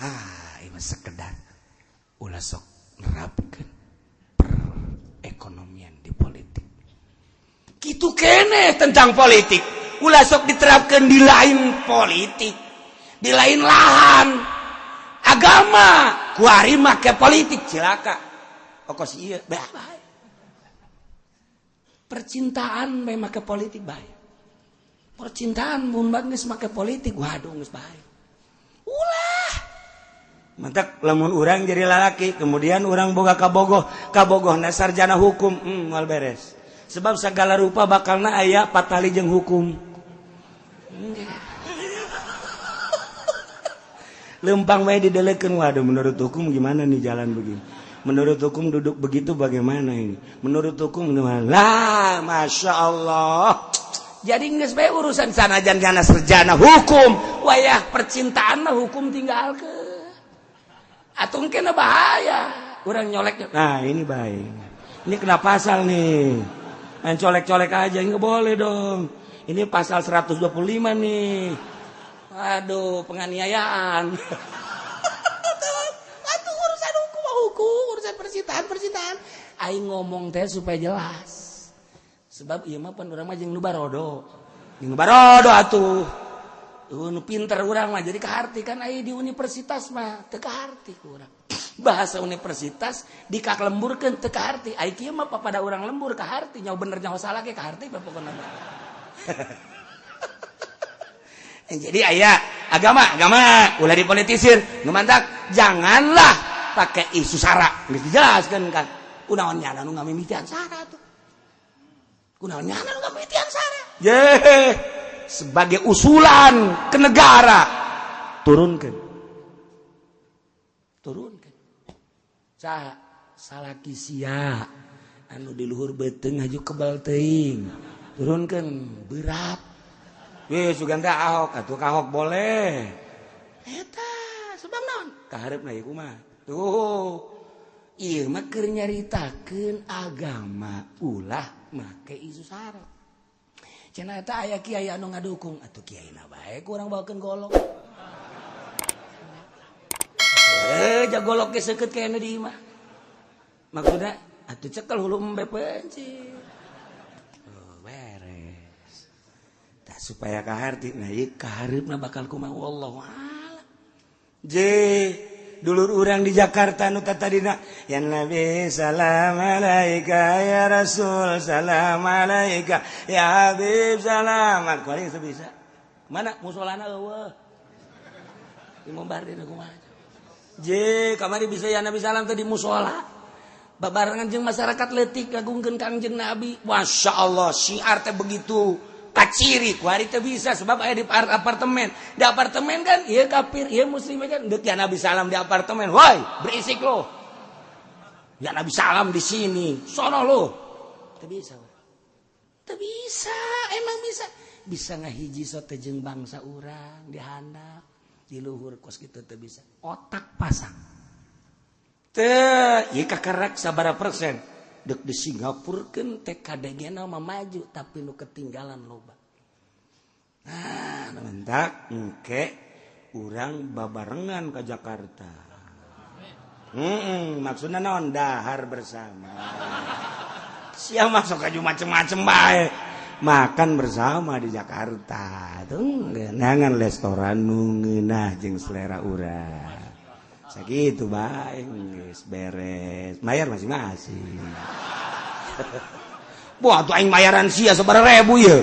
Speaker 2: Ha, ieu mah sekedar ulah sok nerapkeun perekonomian di politik. Kitu kene tentang politik. Ulah sok diterapkan di lain politik, di lain lahan. Agama kuari make politik cilaka. Okos ieu bae.
Speaker 1: Percintaan bae make politik bae. Percintaan mun geus make politik, waduh geus bae. Ulah.
Speaker 2: Mantak lamun urang jadi lalaki, kemudian urang boga kabogoh, kabogohna sarjana hukum, moal beres. Sebab segala rupa bakalna aya patali jeung hukum. Lempang bae didelekeun, waduh menurut hukum gimana nih jalan begini? Menurut hukum duduk begitu bagaimana ini? Menurut hukum gimana? Lah, Masya Allah.
Speaker 1: Jadi geus bae urusan sanajan jana sarjana hukum, wayah percintaan mah hukum tinggalkeun. Atuh kena bahaya, urang nyolek.
Speaker 2: Nah, ini baik. Ini kena pasal nih. Main colek-colek aja nggak boleh dong. Ini pasal 125 nih.
Speaker 1: Aduh, penganiayaan. Atuh urusan hukum hukum, urusan percintaan percintaan. Aing ngomong teh supaya jelas. Sebab ieu mah pan urang mah jeung nu barodo.
Speaker 2: Jeung nu barodo atuh.
Speaker 1: Nu pinter urang mah jadi kaharti kan aya di universitas mah teu kaharti ku urang. Bahasa universitas dikaklemburkeun teu kaharti. Ai kieu mah papada urang lembur kaharti, nyaho bener nyaho salah ge kaharti pokona mah.
Speaker 2: Jadi aya agama, agama ulah dipolitisir, nu mantak janganlah pakai isu sara. Geus dijelaskeun kan.
Speaker 1: Kunaon nyana nu ngamimitian sara tuh. Kunaon nyana nu ngamimitian sara.
Speaker 2: Ye, sebagai usulan ke negara turunkan.
Speaker 1: Turunkan. Saha salaki sia anu di luhur beuteung haju kebal teuing. Turunkan berat.
Speaker 2: Wih, sugan teh Ahok, atuh ka Ahok boleh.
Speaker 1: Eta, sebab naon?
Speaker 2: Kahareupna ieu kumaha? Tuh.
Speaker 1: Ieu mah keur nyaritakeun agama ulah make isu sara. Cenah eta aya kiai anu ngadukung, atuh kiaina bae ku urang bawakeun golok. Diaja golok ge seukeut kayana di imah. Maksudna atuh cekel hulu embe pencit. Oh, beres. Tah supaya kaharti, nah ieu kahareupna bakal kumaha wallahu a'lam.
Speaker 2: Je dulur urang di Jakarta nu tadina ya Nabi salam alaika, ya Rasul salam alaika, ya Habib salam. Kuari geus bisa.
Speaker 1: Mana musolana eueuh. Di bombardir kumaha. Je kamari bisa ya Nabi salam teh di musola. Babarengan jeung masyarakat leutik ngagungkeun Kangjeng Nabi.
Speaker 2: Masya Allah, syiar teh begitu kaciri, kuari teh bisa sebab aya di apartemen. Di apartemen kan ieu kafir, ieu muslim kan. Deuk ya Nabi salam di apartemen, woi berisik lo. Ya Nabi salam di sini, sono lo.
Speaker 1: Teu bisa. Teu bisa, emang bisa. Bisa ngahiji sote jeung bangsa urang di handap, di luhur kos kitu teu bisa. Otak pasang.
Speaker 2: Teu, ieu kakarak sabaraha persen.
Speaker 1: Dek di Singapura kan TKDG mah maju tapi nu ketinggalan loba.
Speaker 2: Nah, mentak engke urang babarengan ke Jakarta. Maksudnya naon dahar bersama. Sia masuk aja macem-macem bae. Makan bersama di Jakarta. Tuh ngeunangan restoran nu ngeunah jeung selera urang. Sakitu bae geus beres. Bayar masing-masing.
Speaker 1: Wah, tuh aing bayaran sia sabaraha ribu ieu.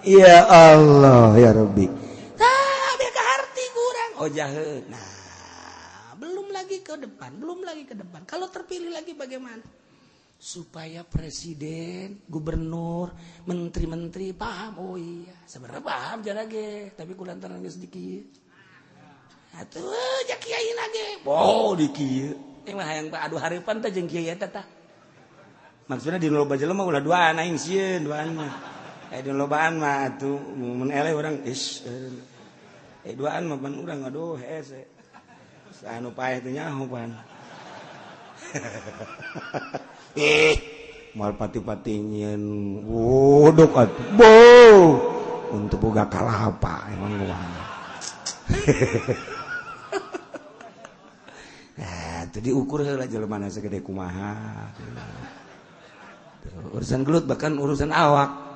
Speaker 2: Ya Allah ya Rabbi.
Speaker 1: Tah, biar kaharti kurang. Oh jahe. Nah, belum lagi ke depan, belum lagi ke depan. Kalau terpilih lagi bagaimana? Supaya presiden, gubernur, menteri-menteri paham. Oh iya, sebenarnya paham jangan lagi, tapi kulantaran geus sedikit. Atuh ja kiai lagi. Oh, di kieu. Emang hayang adu harapan teh jeung kiai eta tah.
Speaker 2: Maksudnya di loba jelema ulah duaan aing sieun duaan mah. Di lobaan mah atuh mun eleh urang is. Duaan mah pan urang aduh hese. Anu paeh teh nyaho pan. Moal pati-pati nyieun wodok atuh. Bo untuk boga kalapa emang kumaha. Nah, teu diukur heula jelema sagede kumaha.
Speaker 1: Tuh, urusan gelut bahkan urusan awak.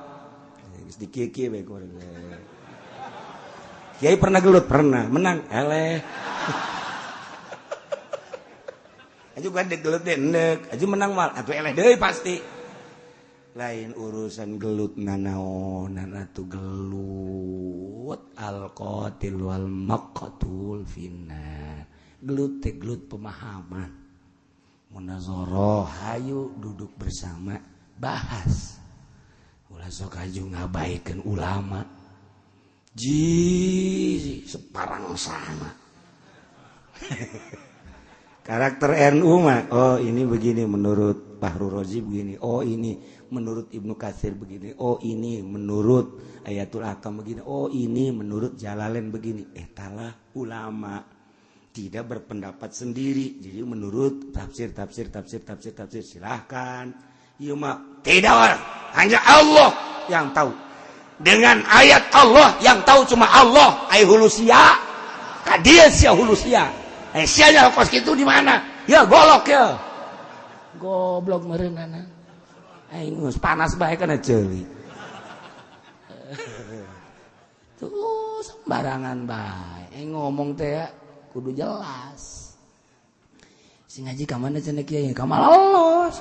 Speaker 2: Geus dikieu-kieu bae ku urang. Kiai pernah gelut? Pernah. Menang? Eleh. Aju kan gelut deh endek, aju menang mal, atuh eleh deui pasti. Lain urusan gelut nanaonan atuh gelut al-qatil wal maqtul finnar.
Speaker 1: Gelut teh gelut pemahaman. Munazarah, hayu duduk bersama bahas. Ulah sok aju ngabaikeun ulama. Ji separang sama.
Speaker 2: Karakter NU mah, oh ini begini menurut Fahrur Razi begini, oh ini menurut Ibnu Katsir begini, oh ini menurut Ayatul Ahkam begini, oh ini menurut Jalalain begini. Talah ulama tidak berpendapat sendiri. Jadi menurut tafsir tafsir tafsir tafsir tafsir silahkan. Ieu mah
Speaker 1: tidak orang, hanya Allah yang tahu. Dengan ayat Allah yang tahu cuma Allah. Ai hulusia, ka dieu sia hulusia. Sia kos kitu di mana? Ya golok ya. Goblok meureunana. Aing geus panas bae kana ceuli. Tuh sembarangan bae. Aing ngomong teh kudu jelas. Sing ngaji ka mana cenah kiai? Ka Malos.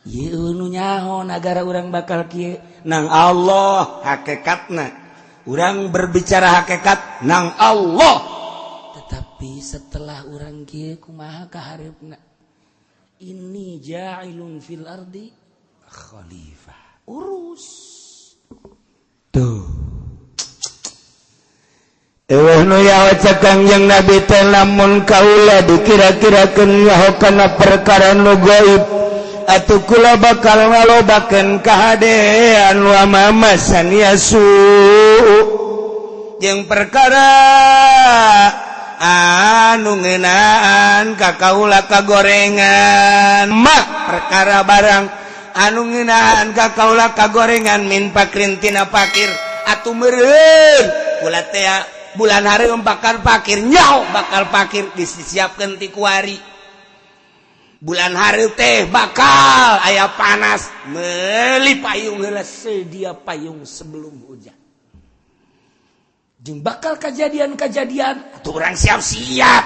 Speaker 1: Ieu nu nyaho nagara urang bakal kieu
Speaker 2: nang Allah hakikatna. Urang berbicara hakikat nang Allah.
Speaker 1: Tetapi setelah urang kieu kumaha kahareupna? Inni ja'ilun fil ardi khalifah. Urus.
Speaker 2: Tuh. Eueuh nu nyaho cek Kangjeng Nabi teh lamun kaula dikira-kirakeun nyaho kana perkara nu gaib atuh kula bakal ngalobakeun kahadean wa mamasan yasu jeung perkara anu ngeunaan ka kaula kagorengan mah perkara barang anu ngeunaan ka kaula kagorengan min fakrin tina fakir atuh meureun kula teh bulan hareup bakal fakir nyaho bakal fakir disiapkeun ti kuari bulan hareup teh bakal aya panas meuli payung heula sedia payung sebelum hujan jeung bakal kejadian-kejadian atuh urang siap-siap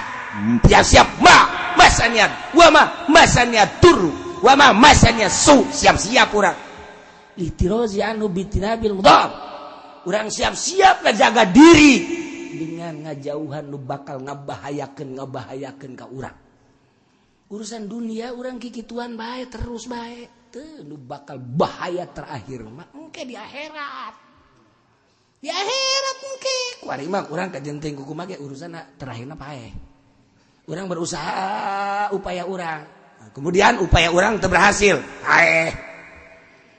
Speaker 2: siap-siap ma masanya wa ma masanya turu wa ma masanya su siap-siap urang lihtirozi anhu bijtinabil mudhar urang siap-siap ngajaga diri dengan ngajauhan nu bakal ngabahayakeun ka urang. Urusan dunia urang kikituan bae terus bae teu nu bakal bahaya terakhir mah engke di akhirat. Di akhirat engke kuari mah urang kajenting kumaha ge urusan terakhirna paeh. Urang berusaha upaya urang, kemudian upaya urang teu berhasil paeh.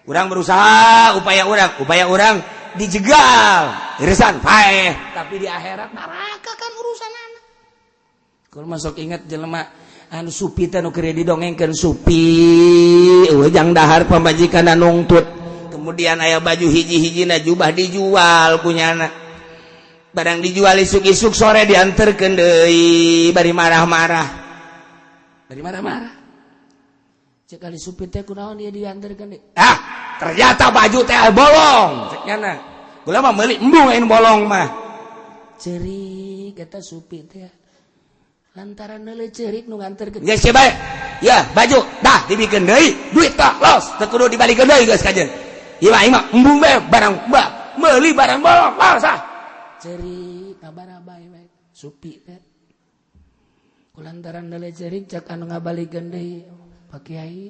Speaker 2: Urang berusaha upaya urang dijegal irisan paeh, tapi di akhirat neraka kan urusan anak. Kalau masuk ingat jelema anu supi teh nu keur didongengkeun supi eueuh jang dahar pamajikan nungtut, kemudian aya baju hiji-hijina jubah dijual kunyana, barang dijual isuk-isuk sore dianterkeun deui bari marah-marah, bari marah-marah. Cek kali supi teh kunaon dia dianterkeun deui, ah ternyata baju teh bolong. Cek nyana kula mah meuli embung aing bolong mah. Cerik eta supi teh lantaran neuleuh cerik nu nganterkeun. Geus bae ya baju dah dibikeun deui duit tah los teu kudu dibalikeun deui geus kajeun ieu mah aing mah embung bae barang bah meuli barang bolong los ah. Cerik kabar bae bae supi teh kulantaran neuleuh cerik. Cek anu ngabalikeun deui, Pak Kiai,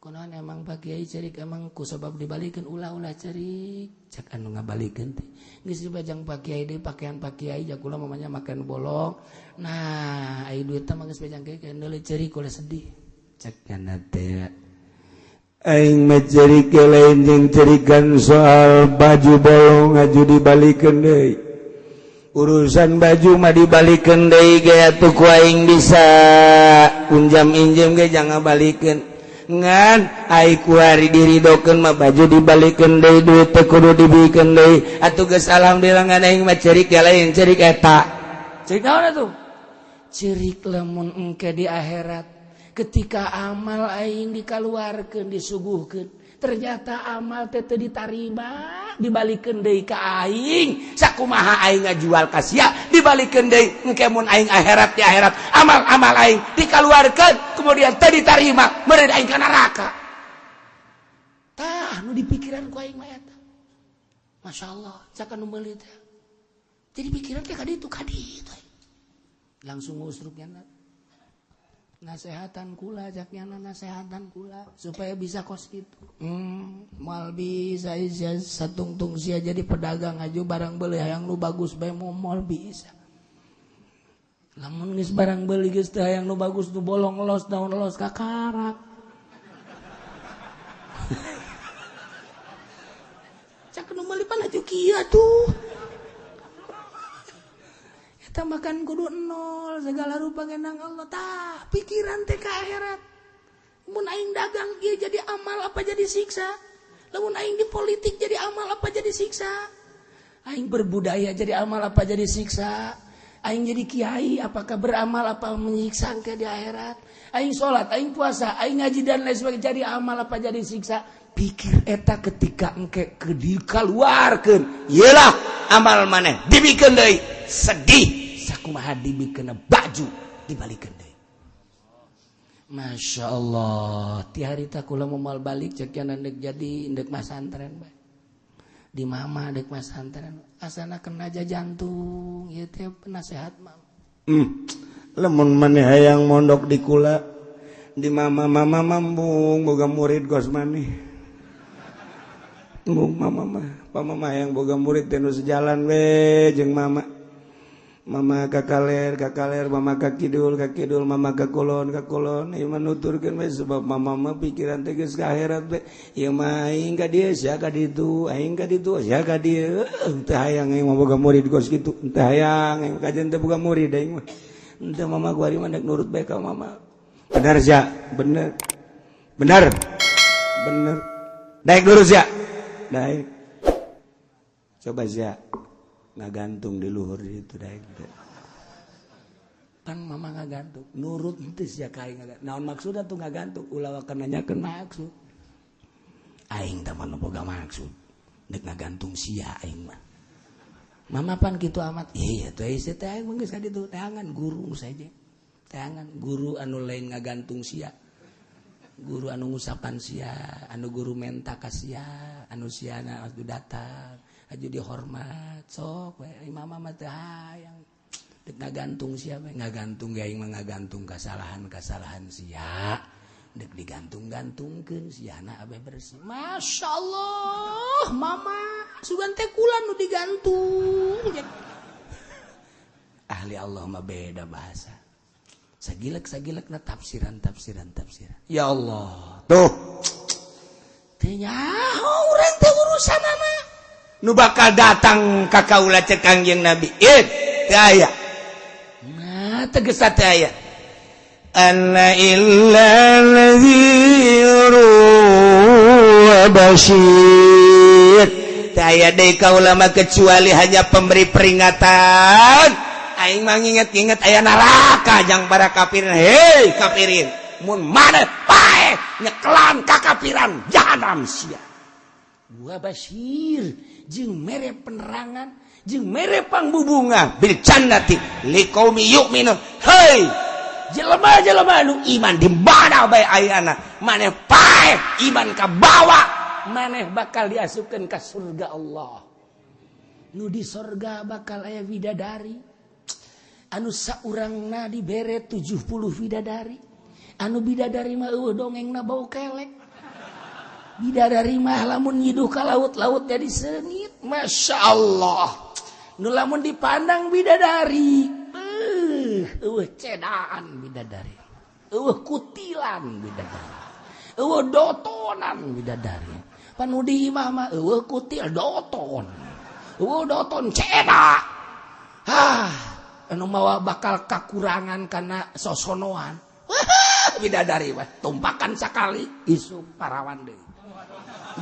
Speaker 2: kunaon emang Pak Kiai cerik? Emang ku sebab dibalikeun ulah-ulah cerik. Cek anu ngabalikeun teh geus dibajang Pak Kiai deui pakaian Pak Kiai ja kula mamanya makan bolong. Nah ai duit mah geus bajang kieu neuleuh cerik kula sedih. Cek nyana teh
Speaker 3: aing mah cerik lain jeung cerikan soal baju bolong aju dibalikeun deui.
Speaker 2: Urusan baju mah dibalikeun deui ge atuh ku aing bisa unjam injem ge jangan balikeun, ngan ai kuari diridokeun mah baju dibalikeun deui duit teh kudu dibikeun deui atuh geus alhamdulillah. Ngan aing mah cerik ge lain cerik eta.
Speaker 1: Cerik naon atuh? Cerik lamun engke di akhirat ketika amal aing dikaluarkeun disuguhkeun ternyata amal teh teu ditarima dibalikeun deui ka aing.
Speaker 2: Sakumaha aing ngajual ka sia dibalikeun deui engke mun aing akhirat di akhirat amal-amal aing dikaluarkeun kemudian teu ditarima meureun aing ka neraka.
Speaker 1: Tah nu dipikiran ku aing mah eta. Masya Allah cak anu meuli teh jadi pikiran teh ka ditu ka ditu langsung ngusruknya nasehatan kula jaknya nasehatan kula supaya bisa kos gitu. Moal bisa sia satungtung sia jadi pedagang aja barang beli hayang nu bagus bae moal bisa. Lamun geus barang beli geus teh hayang nu bagus nu bolong los daun los kakarak. Cak nu meuli pan aju kieu atuh. Eta makan kudu nol segala rupa genang Allah. Tah pikiran teh ka akhirat. Mun aing dagang ieu jadi amal apa jadi siksa? Lamun aing di politik jadi amal apa jadi siksa? Aing berbudaya jadi amal apa jadi siksa? Aing jadi kiai apakah beramal apa menyiksa ke di akhirat? Aing sholat, aing puasa, aing ngaji dan lain sebagainya jadi amal apa jadi siksa? Pikir eta ketika engke dikaluarkeun
Speaker 2: iyalah amal maneh dibikeun deui sedih.
Speaker 1: Sakumaha dibikeun baju dibalikeun deui. Masya Allah ti harita kula moal balik cek ndek jadi ndek masantren bae di mama dek masantren asana kena aja jantung ieu teh penasehat mama.
Speaker 3: Lamun maneh hayang mondok di kula di mama mama mambung boga murid kos maneh. Embung mama mah pamama hayang boga murid teh nu sejalan we jeung mama. Mama ka kaler ka kaler, mama ka kidul ka kidul, mama ka kulon ka kulon. Ieu mah nuturkeun we sebab mama mah pikiran teh geus ka akhirat we. Ieu mah aing ka dieu sia ka ditu, aing ka ditu sia ka dieu. Teu hayang aing mah boga murid kos kitu, teu hayang aing kajen teu boga murid aing mah. Henteu mama gua ari mah nurut bae ka mama. Bener sia, bener. Bener. Bener, daek lurus ya, daek. Coba sia ngagantung di luhur itu, daek teu?
Speaker 1: Pan mama ngagantung nurut henteu sia ka aing? Naon maksudna tuh ngagantung? Ulah waka nanyakeun maksud. Aing teh mah boga maksud dek ngagantung sia aing mah. Mama pan kitu amat. Iya tuh, sia teh aing mah geus ka ditu teangan guru saja, teangan guru anu lain ngagantung sia, guru anu ngusapan sia, anu guru menta ka sia, anu siana anu datang aju dihormat. Sok we, mama mah teh hayang dek ngagantung sia we. Ngagantung ge aing mah ngagantung kasalahan-kasalahan sia, dek digantung-gantungkeun siana abeh bersih. Masya Allah, mama sugan teh kula nu digantung. Ahli Allah mah beda bahasa. Sagilek sagilek na tafsiran, tafsiran, tafsiran. Ya Allah,
Speaker 3: tuh.
Speaker 1: Teu nyaho urang teh urusanana.
Speaker 3: Nu bakal datang ka kaula, cek Kangjeng Nabi, eh, teu aya.
Speaker 1: Nah, tegas teh aya.
Speaker 3: Ana illa nadhiru wa basyir. Teu aya deui kaula mah kecuali hanya pemberi peringatan. Aing mah nginget-nginget aya neraka jang para kafirin. Hei kafirin, mun maneh paeh nyekelan kakafiran, jahanam sia.
Speaker 1: Wa basyir, jeung mere penerangan, jeung mere pangbubunga.
Speaker 3: Bil jannati liqaumi yu'minun. Hei
Speaker 1: jelema-jelema nu iman, di mana bae ayana, maneh paeh iman ka bawa, maneh bakal diasupkeun ka surga Allah. Nu di surga bakal aya bidadari anu saurangna dibere 70 bidadari. Anu bidadari mah euweuh dongengna bau kelek. Bidadari mah lamun nyiduh ka laut-laut jadi seungit. Masya Allah, nu lamun dipandang bidadari euweuh cedaan bidadari, euweuh kutilan bidadari, euweuh dotonan bidadari. Pan nu di imah mah euweuh kutil, doton, euweuh doton, ceda. Hah, anu mawa bakal kakurangan karena sosonoan. Bidadari mah tumpakan sakali, isuk parawan deui.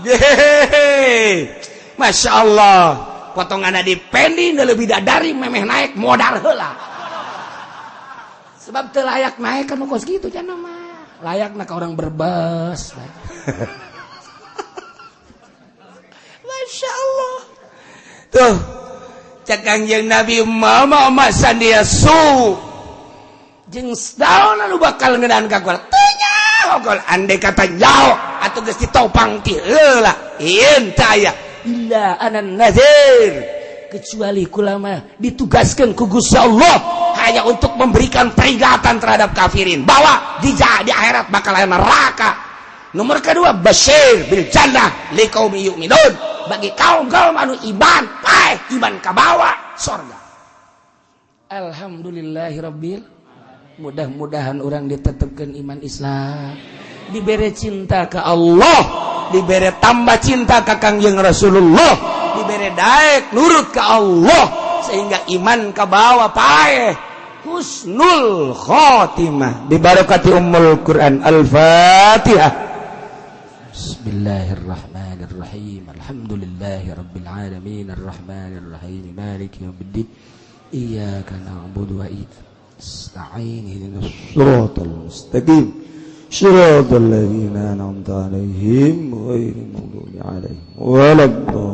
Speaker 3: Yeay. Masya Allah,
Speaker 1: potongan di pendi lebih bidadari memeh naik modal heula, sebab teu layak naik kan. Kos kitu cenah mah layak ka orang Brebes.
Speaker 3: Masya Allah, tuh cek Kangjeng Nabi, mama mama sandia su
Speaker 1: jeung daun anu bakal ngeunaan ka kula teu nyaho.
Speaker 3: Andai kata nyaho atau geus ditopang ti heula, ieu teu aya.
Speaker 1: Illa anan nazir, kecuali kula mah ditugaskan ku Gusti Allah hanya untuk memberikan peringatan terhadap kafirin bahwa di akhirat bakal ada neraka. Nomor kedua, basyir bil jannah liqaumi yu'minun, bagi kaum kaum anu iman, paeh iman kabawa sorga. Alhamdulillahirabbil. Mudah-mudahan orang ditetapkan iman Islam, diberi cinta ke Allah,
Speaker 3: diberi tambah cinta ke Kangjeng Rasulullah, diberi daek nurut ke Allah, sehingga iman ke bawah, paeh husnul khotimah, bibarakati ummul Quran. Al-Fatihah.
Speaker 1: Bismillahirrahmanirrahim. Alhamdulillahirabbil alamin, arrahmanirrahim, maliki yaumiddin, iyyaka na'budu wa iyyaka nasta'in, ihdinas
Speaker 3: siratal mustaqim, siratal ladzina an'amta 'alaihim, ghairil maghdubi 'alaihim waladdallin.